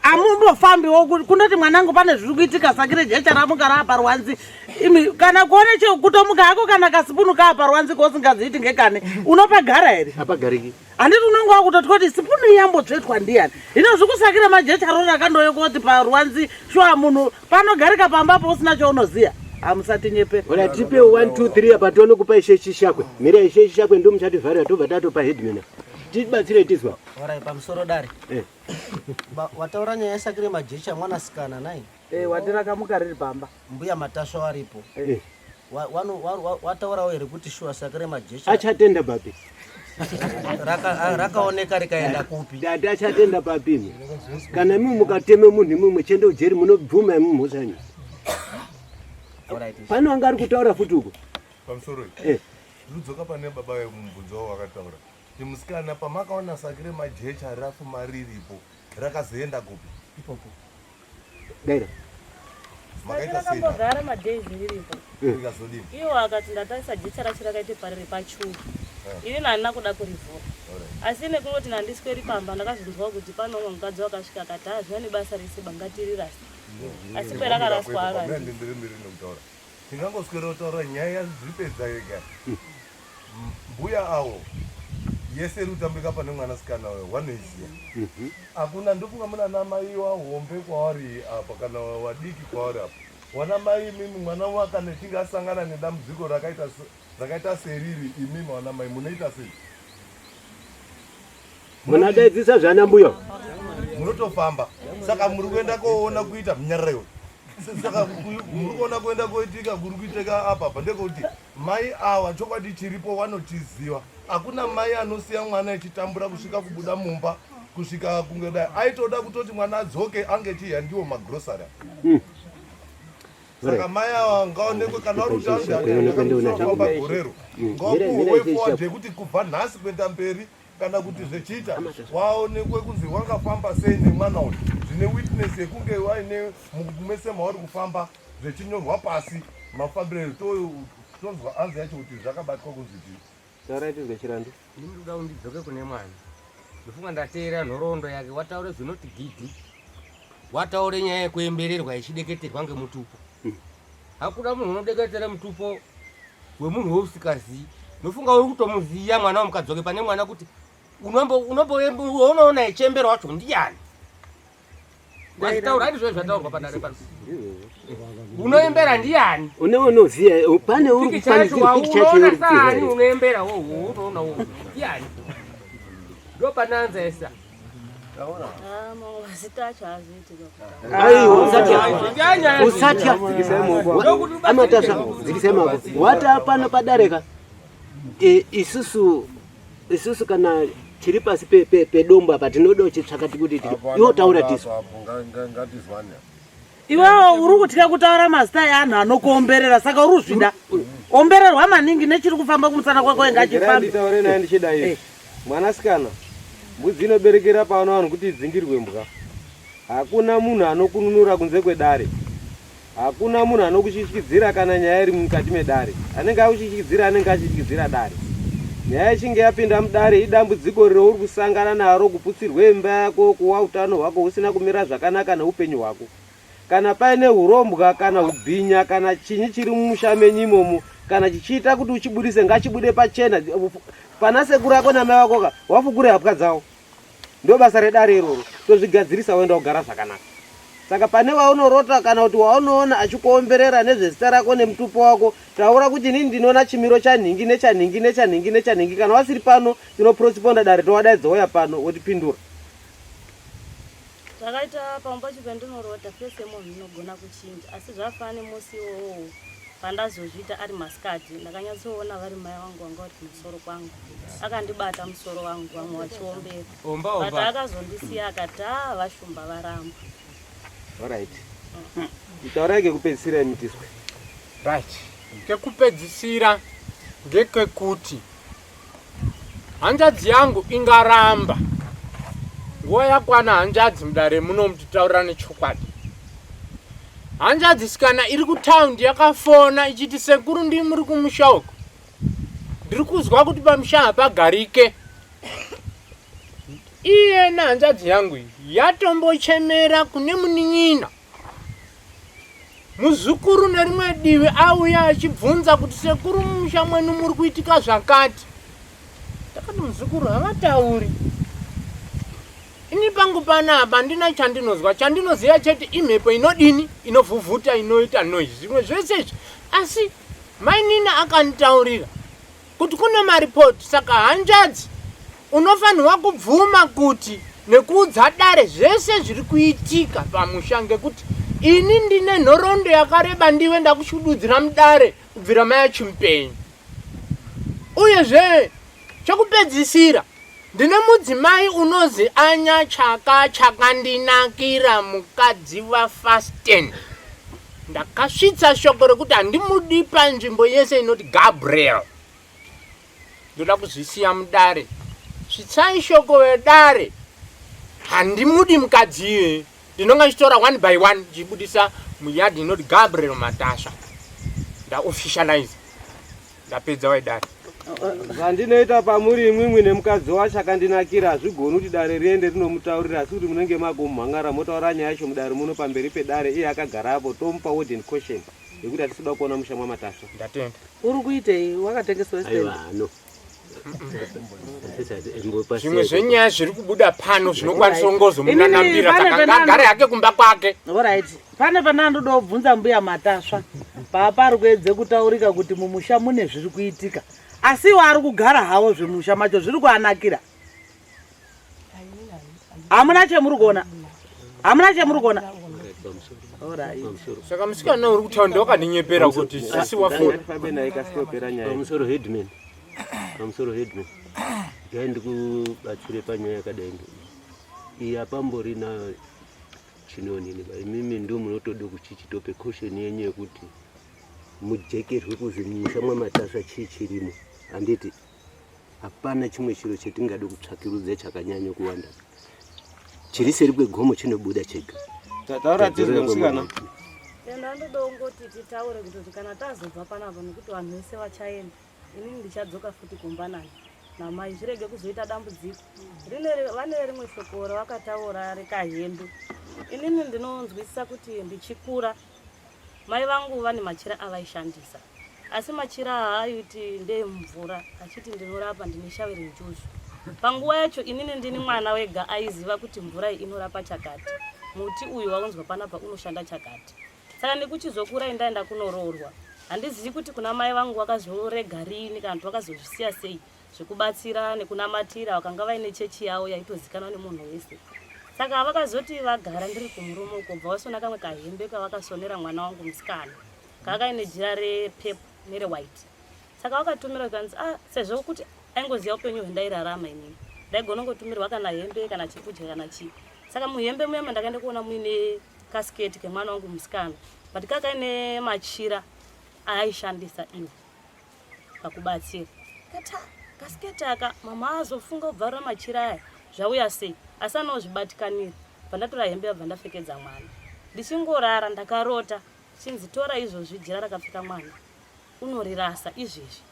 Amumbofambiwo kundoti mwanangu pane zviri kuitika, saki rejecha ramuka raaparwanzi. Imi kana kuone kutomuka hako kana kasipunu kaaparwanzi kosingaziiti ngekane, unopagara here? Hapagariki. Handiti unonge wakutotya kuti sipunu iyi yambotsvetwa ndiyani? Hino zvikusakira majecha rori rakandouya koti parwanzi shuwa munhu panogarika pamba po usina chaunoziya. Hamusatinyepera. Ora tipe 1 2 3 apa tione kupa ishe chishakwe. Mira ishe chishakwe ndo muchativharira tobva tatopa headman. Tibatsire tizwa. Orai pamusoro dare. Eh. Wataura nyaya yesakire majecha mwanasikana nai. Eh, watirakamuka riri pamba. Mbuya Matasva waripo. Eh. Wataurawo here kuti shuwa saki remajecha Achatenda papi? Rakaoneka rikaenda kupi? Dada achatenda papi imi? Kana imi mukateme munhu imi muchienda kujeri munobvuma imi mhosva yenyu. Alright. Pano anga ari kutaura futi uko. Pamusoro Eh. ndinodzoka pane baba vemubvunzo wavo vakataura kuti musikana pamakaona saki remajecha rafuma riripo rakazoenda kupi? Ipopo. Daira. Makaita sei? Rakambogara madays riripo. Rikazodini? Iwo akati ndatarisa jecha racho rakaite pariri pachuru. Ini handina kuda kurivhura. Asi nekungoti nandisweri pamba ndakazvinzwa kuti pane umwe mukadzi wakasvika akati hazvina nebasa rese bangatirirasa. Asi kwerakaraswa ava. Ndiri nekutaura. Tingangoswera kutaura nyaya zvipedza yega. Mbuya avo yese iri kutambika pane mwanasikana uyo wanoiziva. Hakuna ndofunga muna ana mai wahombe kwavari apa kana wadiki kwavari apa. Wana mai imimi mwana wakana echinge asangana nedambudziko rakaita seriri imimi wana mai munoita sei? Munadaidzisa zvana mbuya. Munotofamba. Saka muri kuenda koona kuita munyarara iwe. Saka muri kuona kuenda koitika kuri kuitika apa apa ndekuti mai ava chokwadi chiripo vanochiziva. Hakuna mai anosiya mwana echitambura kusvika kubuda mumba kusvika kunge dai aitoda kutoti mwana adzoke ange echiya ndiwo magrosari. Saka mai ava ngaonekwe kana uri kuti gorero ngaopuwe way forward yekuti kubva nhasi kuenda mberi kana kuti zvechiita waonekwe kunzi wangafamba sei nemwana uyu zvine witness yekunge waine mese mauri kufamba zvechinyorwa pasi mafambiro tonzwa anzi yacho kuti zvakabatwa kunzi chii. Taura tizwe Chirandu. Ini ndoda kuti ndidzoke kune mwana. Ndofunga ndateerera nhoroondo yake, wataure zvinoti gidhi. Wataure nyaya yekuembererwa ichideketerwa ngemutupo. Hakuna munhu unodeketera mutupo wemunhu weusikazii. Ndofunga uri kutomuziya mwana wamukadzoke pane mwana kuti unoona echembero wacho ndiyani. Wazitaura ndizvo zvataurwa padare pano. Unoembera ndiyani? Une unoziya pane uri Pikicha yacho kufanira pikicha yacho unoona iri saani kuziya. unoembera wowo unoona wowo ndiyani? Ndo pananza esa. Ah, mamwe mazita acho haazoiti kutaura. Aiwa, usatya. Usatya. Amatasva, dzikisai maoko. Wata pano padareka. Isusu kana tiri pasi pedombo apa tinoda uchitsvaka tikuti iwe taura tisu. Ngatizwane. Iwewe uri kutya kutaura mazita eanhu anokuomberera, saka uri kuzvida ombererwa maningi nechiri kufamba kumusana kwako inga chifambi. Nditaure naye ndichida izvi. Mwanasikana, mbudzi inoberekera pano vanhu kuti idzingirwe mbwa. Hakuna munhu anokununura kunze kwedare. Hakuna munhu anokutyityidzira kana nyaya iri mukati medare. Anenge akutyityidzira anenge achityityidzira dare. Nyaya ichinge yapinda mudare idambudziko riro uri kusangana naro, kuputsirwe imba yako, kuwa utano hwako husina kumira zvakanaka neupenyu hwako. Kana paine hurombwa kana hubhinya kana chinyi chiri mumusha menyu imomo, kana chichiita kuti uchibudise ngachibude pachena. Pana sekuru ako namai vako ka wafukure hapwa dzavo. Ndo basa redare iroro, tozvigadzirisa woenda kugara zvakanaka. Saka pane waunorota kana kuti waunoona achikuomberera nezvezita rako nemutupo wako, taura kuti inini ndinoona chimiro chanhingi nechanhingi nechanhingi nechanhingi. Kana wasiri pano tinoprosiponda dare towadaidza wouya pano wotipindura. Zvakaita pamwe pacho pendinorota face yemunhu inogona kuchinja asi zvafana nemusi iwowowo pandazozviita ari masikati ndakanyatsoona vari mai vangu vanga vari kumusoro kwangu akandibata musoro wangu vamwe vachiombera Omba, omba. but akazondisiya akati a vashumba varamba. Alright. Taurai kekupedzisira imi tiswe. Right. Kekupedzisira ngekekuti hanzvadzi yangu ingaramba nguva yakwana hanzvadzi mudare muno mutitaurirane chokwadi. Hanzvadzi sikana iri kutaundi yakafona ichiti sekuru ndimi muri kumusha uko. Ndiri kuzwa kuti pamusha hapagarike. Iyena hanzvadzi yangu iyi yatombochemera kune munin'ina. Muzukuru nerimwe divi auya achibvunza kuti sekuru mumusha mwenu muri kuitika zvakati. Ndakati muzukuru havatauri. Ini pangu panapa handina chandinozwa, chandinoziva chete imhepo inodini inovhuvhuta inoita noise zvimwe zvese izvi. Asi mainini akanditaurira kuti kune maripoti saka hanzvadzi unofanirwa kubvuma kuti nekuudza dare zvese zviri kuitika pamusha ngekuti ini ndine nhoroondo yakareba ndiwe ndakushududzira mudare kubvira mai achimupenyu uyezve chekupedzisira ndine mudzimai unozi anya chaka chakandinakira mukadzi vafasten Ndakasvitsa shoko rekuti handimudi panzvimbo yese inoti Gabriel. Ndoda kuzvisiya mudare. Svitsai shoko vedare. Handimudi mukadzi iyeye. Ndinonga ndichitora one by one ndichibudisa muyard inoti Gabriel Matasva. Ndaofficialize. Ndapedza waidare. Zvandinoita pamuri imwimwi nemukadzi wacho akandinakira hazvigoni kuti dare riende rinomutaurira asi kuti munenge makumumhan'ara motaura nyaya yacho mudare muno pamberi pedare iye akagara apo tomupa word and caution yekuti hatisi kuda kuona musha mwamatasva. Ndatenda. Uri kuitei wakatengeswa stand? Aiwa no. Zvimwe zvenyaya zviri kubuda pano zvinokwanisa kungozomunanambira saka ngaagare hake kumba kwake. Alright. Pane pandandoda kubvunza mbuya Matasva paapari kuedze kutaurika kuti mumusha mune zviri kuitika asi iwo ari kugara hawo zvemusha macho zviri kuanakira. Hamuna chemuri kuona? Hamuna chemuri kuona? Saka musikana uri kutaura ndiwakandinyepera kuti sisi wafona. Pamusoro headman. Pamusoro headman. Gai ndikubatsire panyaya yakadai. Iyi apamborina Chinonini ba imimi ndo munotoda kuchichitope caution yenyu yekuti mujekerwe kuzi mumusha mwamatasva chii chirimo handiti hapana chimwe chiro chetingade kutsvakirudza chakanyanya kuwanda chiri seri kwegomo chinobuda chega Taura tizwe musikana. Enda ndoda kungoti titaure kutoti kana tazobva panapa nekuti vanhu vese vachaenda inini ndichadzoka futi kumba nani namai zvirege kuzoita dambudziko rine vane rimwe shoko ravakataura rekahembe inini ndinonzwisisa kuti ndichikura mai vangu vane machira avaishandisa asi machira haaiti ndeemumvura achiti ndinorapa ndine shavi renjuzu panguva yacho inini ndini mwana wega aiziva kuti mvura iyi inorapa chakati muti uyu waunzwa panapa unoshanda chakati Saka nekuchizokura indaenda kunoroorwa handizivi kuti kuna mai vangu vakazorega riini kana kuti vakazozvisiya sei zvekubatsira nekunamatira vakanga vaine chechi yavo yaitozikanwa nemunhu wese saka vakazoti vagara ndiri kumurume uko bva vasona kamwe kahembe kavakasonera mwana wangu musikana kakaine jira repepo nerewhite saka vakatumira zvikanzi ah sezvo kuti aingoziva upenyu hwendairarama inini ndaigona kungotumirwa kana hembe kana chekudya kana chii saka muhembe muya mandakaenda kuona muine kasiketi kemwana wangu musikana but kakaine machira aaishandisa iwo pakubatsira kata kasiketi aka mama azofunga kubvarura machira aya zvauya sei asi anozvibatikanira bva ndatora hembe yabva ndapfekedza mwana ndichingorara ndakarota chinzi tora izvozvi jira rakapfeka mwana unorirasa izvezvi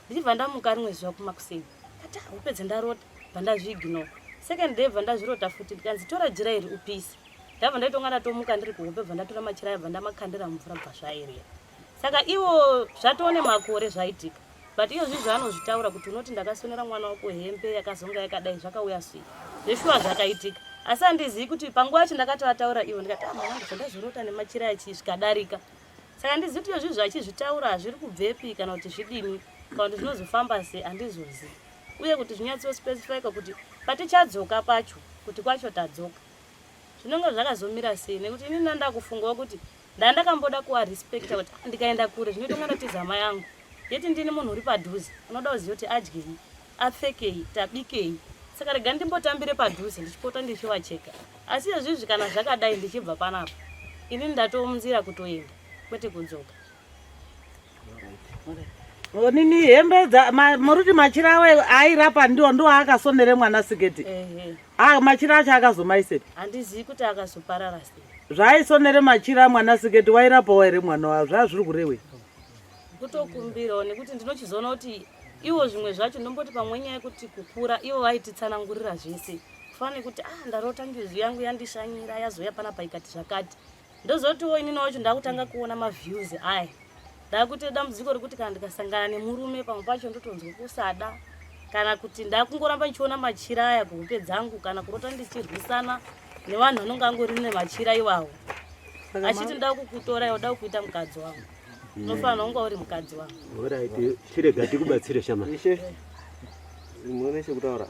ndichibva ndamuka rimwe zuva kumakuseni kati hope dzendarota bva ndazviignore second day bva ndazvirota futi ndikanzi tora jira iri upise ndabva ndaitonga ndatomuka ndiri kuhope bva ndatora machira aya bva ndamakandira mumvura bva zvaerera saka iwo zvatone makore zvaitika but iyo zvi zvaanozvitaura kuti unoti ndakasonera mwana wako hembe yakazonga yakadai zvakauya sei zveshuwa zvakaitika asi handizivi kuti panguva yacho ndakati vataura ivo ndikati ah mwana ndibva ndazvirota nemachira achii zvikadarika saka handizivi kuti iyo zvi zvaachizvitaura hazviri kubvepi kana kuti zvidini kana kuti zvinozofamba sei handizozivi uye kuti zvinyatsospecifyka kuti patichadzoka pacho kuti kwacho tadzoka. Zvinonge zvakazomira sei nekuti ini ndandakufungawo kuti ndandakamboda kuwarespecta kuti ah, ndikaenda kure zvinoita kunge ndatiza mai angu yeti ndini munhu uri padhuze unoda kuziva kuti adyei apfekei tabikei saka rega ndimbotambire padhuze ndichipota ndichiwacheka asi izvizvi kana zvakadai ndichibva panapa ini ndatomunzira kutoenda kwete kudzoka Onini hembe dza muriti machira awo airapa ndiwo ndiwo aakasonere mwana siketi. Ehe. Ah machira acho akazomaisepi? Handizivi kuti akazoparara sei. Zvaaisonere machira mwana siketi wairapawo here mwana wavo zvaa zviri kurewei? Kutokumbirawo nekuti ndinochizoona kuti ivo zvimwe zvacho ndomboti pamwe nyaya yekuti kukura ivo vaititsanangurira zvese. Kufanana nekuti ah ndarota njuzu yangu yandishanyira yazouya panapa ikati zvakati. Ndozotiwo inini wacho ndakutanga kuona maviews aya ndakuita dambudziko rekuti kana ndikasangana nemurume pamwe pacho ndotonzwa kusada kana kuti ndakungoramba ndichiona machira aya kuhope dzangu kana kurota ndichirwisana nevanhu vanonge angori nemachira iwawo achiti ndoda kukutora iwe ndoda kukuita mukadzi wangu unofanira kunge uri mukadzi wangu Alright, chirega tikubatsire shama. Ishe, muone chekutaura.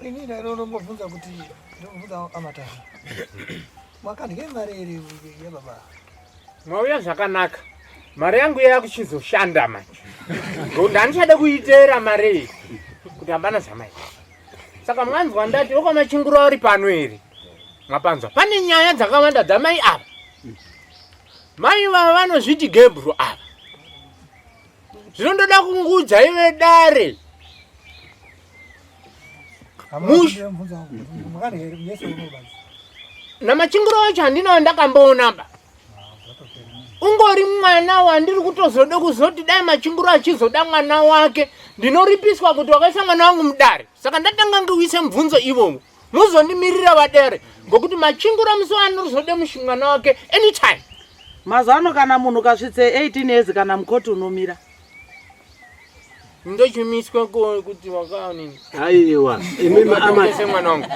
Ini ndinombobvunza kuti ndinobvunza amatari. Makadye mari here yababa? Mauya zvakanaka. Mari yangu yakuchizoshanda manje. Ngokuti handichada kuiteera mari iyi kuti hapana zvamaita. Saka mwanzwa ndati wekwamachinguru ari pano here? Mwapanzwa. Pane nyaya dzakawanda dzamai ava. Mai vava vanozviti Gebru ava. Zvino ndoda kunguudzai vedare. Namachinguro wacho handina wandakamboona ba. Ungori mwana wandiri kutozoda kuzoti dai machinguro achizoda mwana wake ndinoripiswa kuti wakaisa mwana wangu mudare. Saka ndatanga ngiuise mubvunzo ivovo. Muzondimirira vadare ngokuti machinguro musi waanozoda mwana wake anytime. Mazuva ano kana munhu ukasvitse 18 years kana mukoti unomira. Ndochimiswa kuti wakaonini. Aiwa, imi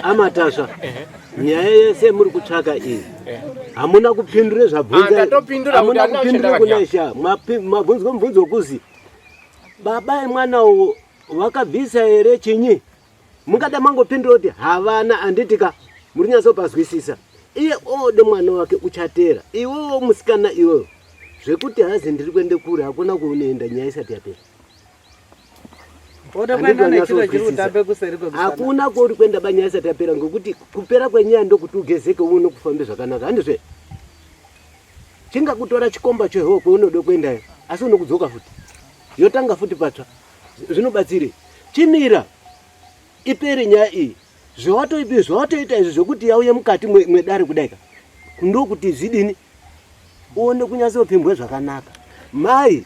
amatasva. Nyaya yese muri kutsvaka iyi. Hamuna kupindure zvabvunza. Ah, hamuna kupindure kuna isha. Mabvunzwa mubvunzo wekuzi baba emwana uwo vakabvisa here chinyi? Mungada mangopindura kuti havana anditika muri nyatsopazwisisa. Iye ode mwana wake uchateera. Iwewo musikana iwewe zvekuti hazi ndiri kuende kure hakuna kwaunoenda nyaya isati yapera. Oda kuenda nechiro chiri kutambe kuseri kwemusana. Hakuna kwauri kuenda ba nyaya isati yapera ngekuti kupera kwenyaya ndokuti ugezeke uone kufambe zvakanaka handizve? Chingakutora chikomba chehowo kwaunoda kuendayo asi unokudzoka futi yotanga futi patsva zvinobatsirei? Chimira ipere nyaya iyi zvawatoipi zvawatoita izvi zvekuti yauye mukati mwedare kudaika ndokuti zvidini uone kunyatsopfimbwe zvakanaka mai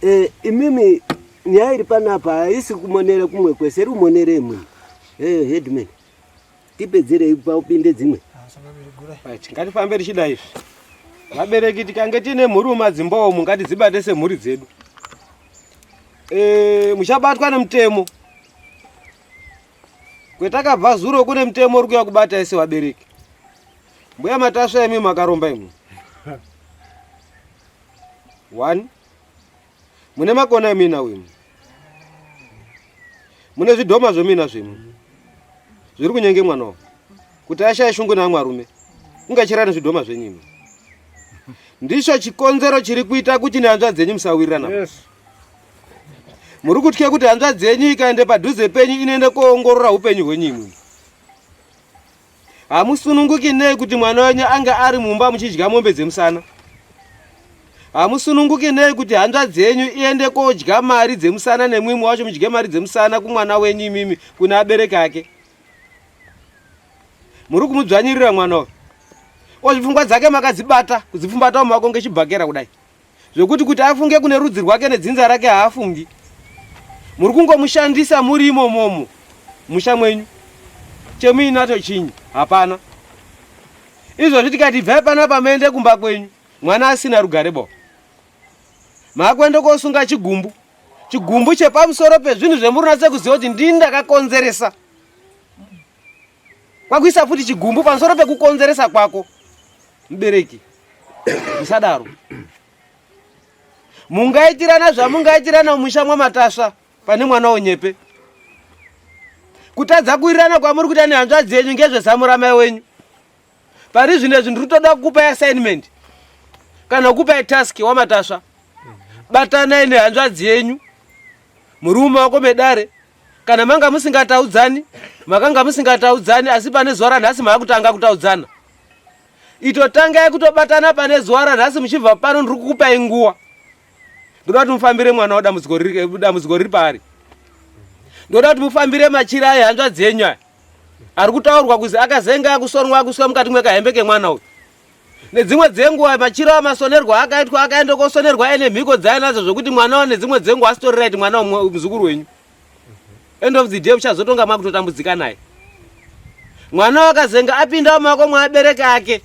e, imimi nyaya iri panapa haisi kumonera kumwe kwese iri kumonera imwe e, headman tipedzerei paupinde dzimwe Right, ngatifambe tichida izvi vabereki tikange tiine mhuri mumadzimba umu ngatidzibate semhuri dzedu e, muchabatwa nemutemo kwetakabva zuro kune mutemo uri kuya kubata ese vabereki mbuya matasva imi makaromba imwe one mune makona emina uyu mune zvidhoma zvemina zvimwe zviri kunyenge mwana wavo kuti ashaye shungu neamwe arume ungachera nezvidhoma zvenyu imwe ndicho chikonzero chiri kuita kuti nehanzvadzi dzenyu musawirirana yes. muri kutya kuti hanzvadzi yenyu ikaende padhuze penyu inoenda koongorora upenyu hwenyu imwe Hamusununguki nei kuti mwana wenyu ange ari mumba muchidya mombe dzemusana? Hamusununguki nei kuti hanzvadzi yenyu iende kodya mari dzemusana nemwimwe wacho mudye mari dzemusana kumwana wenyu imimi kune abereki ake? Muri kumudzvanyirira mwana uyu. Ozvipfungwa dzake makadzibata kudzipfumbata mumaoko ngechibhakera kudai. Zvekuti kuti afunge kune rudzi rwake nedzinza rake haafungi. Muri kungomushandisa muri imomomo musha mwenyu. Chemuinacho chinyi? Hapana. Izvozvi tikati ibvai panapa muende kumba kwenyu, mwana asina rugare bo. Maakuenda kosunga chigumbu. Chigumbu chepamusoro pezvinhu zvemuri natse kuziva kuti ndini ndakakonzeresa. Kwakuisa futi chigumbu pamusoro pekukonzeresa kwako. Mubereki. Musadaro. Mungaitirana zvamungaitirana mumusha mwamatasva pane mwana wonyepe. Kutadza kuwirirana kwamuri kuita nehanzvadzi yenyu ngezvezamu ramai wenyu. Pari zvino izvi ndiri kutoda kukupai assignment kana kukupai task wamatasva. Batanai nehanzvadzi yenyu muri mumaoko medare kana manga musingataudzani makanga musingataudzani asi pane zuva ranhasi maakutanga kutaudzana itotangai kutobatana pane zuva ranhasi muchibva pano ndiri kukupai nguva ndoda kuti mufambire mwana wadambudziko riri riri paari ndoda kuti mufambire machira ayo hanzvadzi yenyu aya ari kutaurwa kuzi akazenga akusonwa akuswa mukati mwekahembe kemwana uyu nedzimwe dzenguva machira amasonerwa akaitwa akaenda kosonerwa aine mhiko dzaainadzo zvekuti mwana wa nedzimwe dzenguva asitori right mwana muzukuru wenyu end of the day uchazotonga makutotambudzika naye mwana wakazenga apinda mumaoko mwabereki ake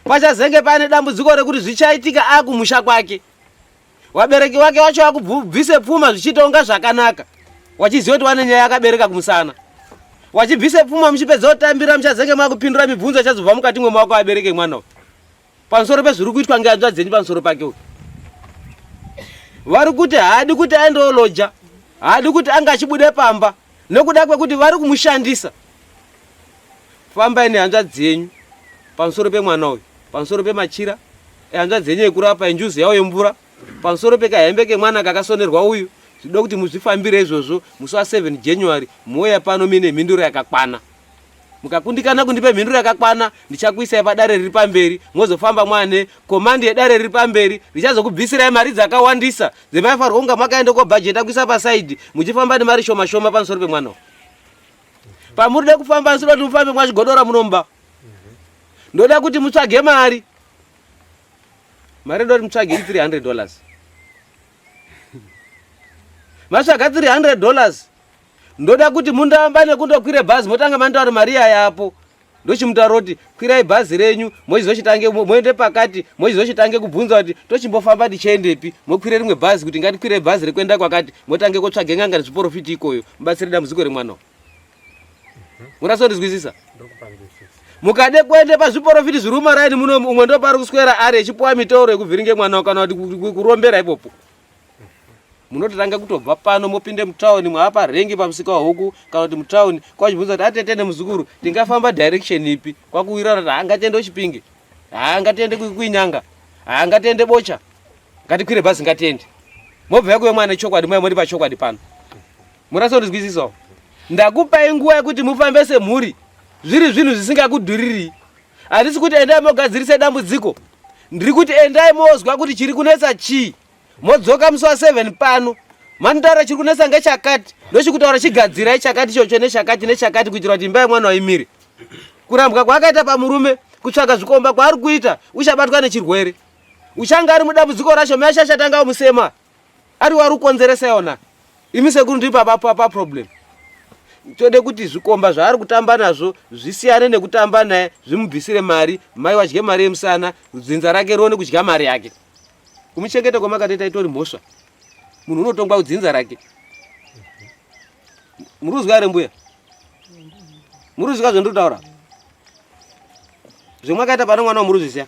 pachazenge pane dambudziko rekuti zvichaitika akumusha kwake wabereki wake wacho wakubvise pfuma zvichitonga zvakanaka wachiziva kuti wane nyaya yakabereka kumusana wachibvise pfuma muchipedza kutambira muchazenge makupindura mibvunzo ichazobva mukati mwemaoko abereke mwana uyu pamusoro pezviri kuitwa ngehanzvadzi dzenyu pamusoro pake uyu vari kuti haadi kuti aendeoloja haadi kuti ange achibude pamba nekuda kwekuti vari kumushandisa fambai nehanzvadzi yenyu pamusoro pemwana uyu pamusoro pemachira ehanzvadzi yenyu ekurapa enjuzu yawo yemvura pamusoro pekahembe kemwana kakasonerwa uyu zvinoda kuti muzvifambire izvozvo musi wa7 january mouya pano muine mhinduro yakakwana mukakundikana kundipe mhinduro yakakwana ndichakuisai padare riri pamberi mozofamba mwane komandi yedare riri pamberi richazokubvisirai mari dzakawandisa dzemaifanirwa kunga makaenda kobhajeta kuisa pasaidhi muchifamba nemari shoma shoma pamusoro pemwana uyu pamuride kufamba nsoda kuti mufambe mwachigodora munomba ndoda kuti mutsvage mari mari ndoda kuti mutsvage i 300 dollars matsvaga 300 dollars ndoda kuti mundamba nekundokwire bhazi motanga manitaura mari yayapo ndochimutaura kuti kwirai bhazi renyu mochizochitange moende pakati mochizochitange kubvunza kuti tochimbofamba tichiendepi mokwire rimwe bhazi kuti ngatikwire bhazi rekuenda kwakati motange kotsvage n'anga nezviporofiti ikoyo mubatsire dambudziko remwana munasondizwisisa mukade kuende pazviporofiti zviri mumaraini muno umwe ndopari kuswera ari echipuwa mitauro yekuvhiringe mwana kana kuti kurombera ipopo munototanga kutobva pano mopinde mutauni mwaapa rengi pamusika wahuku kana kuti mutauni kwachibvunza kuti atete nemuzukuru tingafamba direction ipi kwakuwirana kuti haangatiende kuchipinge haangatiende kuinyanga haangatiende bocha ngatikwire bhazi ngatiende mobva yakuve mwana chokwadi mouya muri pachokwadi pano murasondizwisisawo ndakupai nguva yekuti mufambe semhuri zviri zvinhu zvisingakudhuririi handisi kuti endai mogadzirise dambudziko ndiri kuti endai mozwa kuti chiri kunetsa chii modzoka musi wa 7 pano manotaura chiri kunetsa ngechakati ndochikutaura chigadzirai chakati ichocho nechakati nechakati kuitira kuti imba yemwana waimire kurambwa kwaakaita pamurume kutsvaga zvikomba kwaari kuita uchabatwa nechirwere uchanga ari mudambudziko racho mai achachatanga musema ari wari kukonzeresa yona imi sekuru ndiri paproblem tode kuti zvikomba zvaari kutamba nazvo zvisiyane nekutamba naye zvimubvisire mari mai wadye mari yemusana dzinza rake rione kudya mari yake kumuchengeta kwamakatoita itori mhosva munhu unotongwa kudzinza rake muri kuzwa here mbuya muri kuzwa zvandiri kutaura zvemwakaita pane mwana wamuri kuzviziva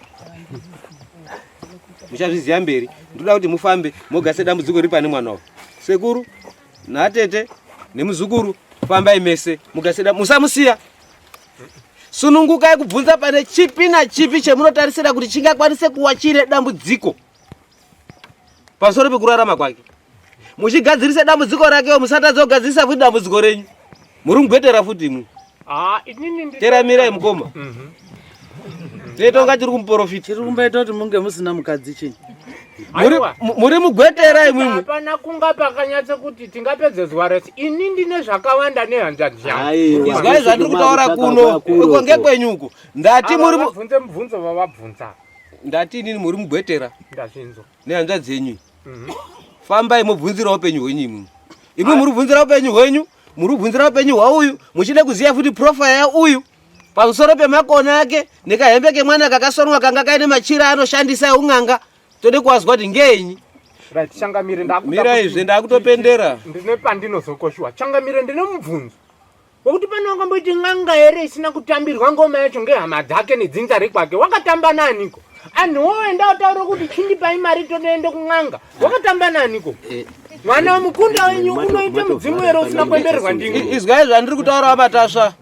muchazviziva mberi ndoda kuti mufambe mogase dambudziko riri pane mwana uyu sekuru natete nemuzukuru fambai mese mugase musamusiya sunungukai kubvunza pane chipi nachipi chemunotarisira kuti chingakwanise kuwa chiine dambudziko pamusoro pekurarama kwake muchigadzirisa dambudziko rakewo musatadza kugadzirisa futi dambudziko renyu muri mugwetera futi imwi ah, teramirai mukoma mhm. tetonga tiri kumuporofita chiri kumbaita kuti munge musina mukadzi chinyi muri mugwetera imwimwi hapana kunga pakanyatsa kuti tingapedze zuva rese ini ndine zvakawanda nehanzvadzi yangu izwai zvandiri kutaura kuno uko ngekwenyu uko ndati muri bvunze mubvunzo vavabvunza ndati inini muri mugwetera ndazvinzwa nehanzvadzi yenyu mhm. fambai mobvunzira upenyu hwenyu imwimwi imwi muri kubvunzira upenyu hwenyu muri kubvunzira upenyu hwauyu muchida kuziva futi profile yauyu pamusoro pemakona ake nekahembe kemwana kakasonwa kanga kaine machira anoshandisa eun'anga tode kuwazwa kuti ngenyi right changamire ndakumirai zve ndakutopendera ndine pandinozokoshiwa changamire ndine mubvunzo wekuti pane wakamboiti n'anga here isina kutambirwa ngoma yacho ngehama dzake nedzinza rekwake wakatamba naniko anhu woenda utaura kuti chindipai mari totoende kun'anga wakatamba naniko eh. Mwana mukunda wenyu unoita mudzimu here usina kuembererwa ndimi? Izwai zvandiri kutaura vaMatasva.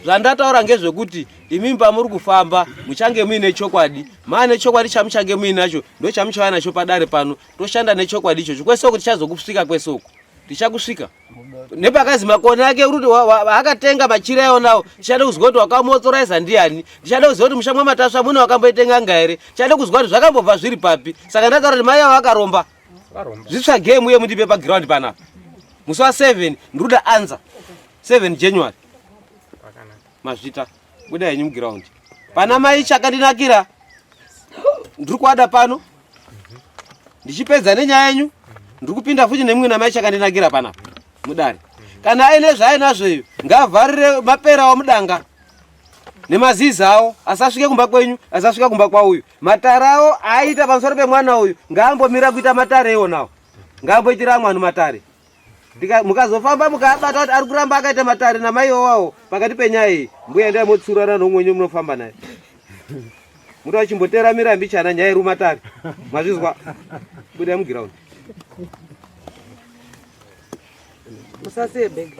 Zvandataura ngezvekuti imimi pamuri kufamba muchange muine chokwadi. Maane chokwadi chamuchange muinacho ndochamuchauya nacho padare pano. Toshanda nechokwadi ichocho. Kwese uko tichazokusvika kwese uko. Tichakusvika. Nepakazi makoni ake uri kuti akatenga machira ionawo. Tichada kuzwa kuti wakamuauthoriza ndiani. Tichada kuziva kuti musha mwaMatasva mune wakamboitenga nga here. Tichada kuzwa kuti zvakambobva zviri papi. Saka ndataura kuti mai avo vakaromba. Zvitsvagei muye mundipe paground panapa. Musi wa 7 ndiri kuda answer. 7 January. Mazvita. Buda henyu muground. Pana mai chakandinakira. Ndiri kuada pano. Ndichipedza nenyaya yenyu. Ndiri kupinda futi nemumwe namai chakandinakira panapa. Mudare. Kana aine zvaainazvo iyo ngaavharire mapera awo mudanga. Nemazizi awo asasvike kumba kwenyu asasvika kumba kwauyu. Matare awo aaita pamusoro pemwana uyu ngaambomira kuita matare iwonawo. Ngaamboitira amwe anhu matare. Mukazofamba mukabata kuti ari kuramba akaita matare namai wawo pakati penyaya iyi mbuya endai motsurana noumwe wenyu munofamba naye muti achimbotera mirambi chana nyaya iri matare mazvizwa budai mugiraundi Musasiye bhegi.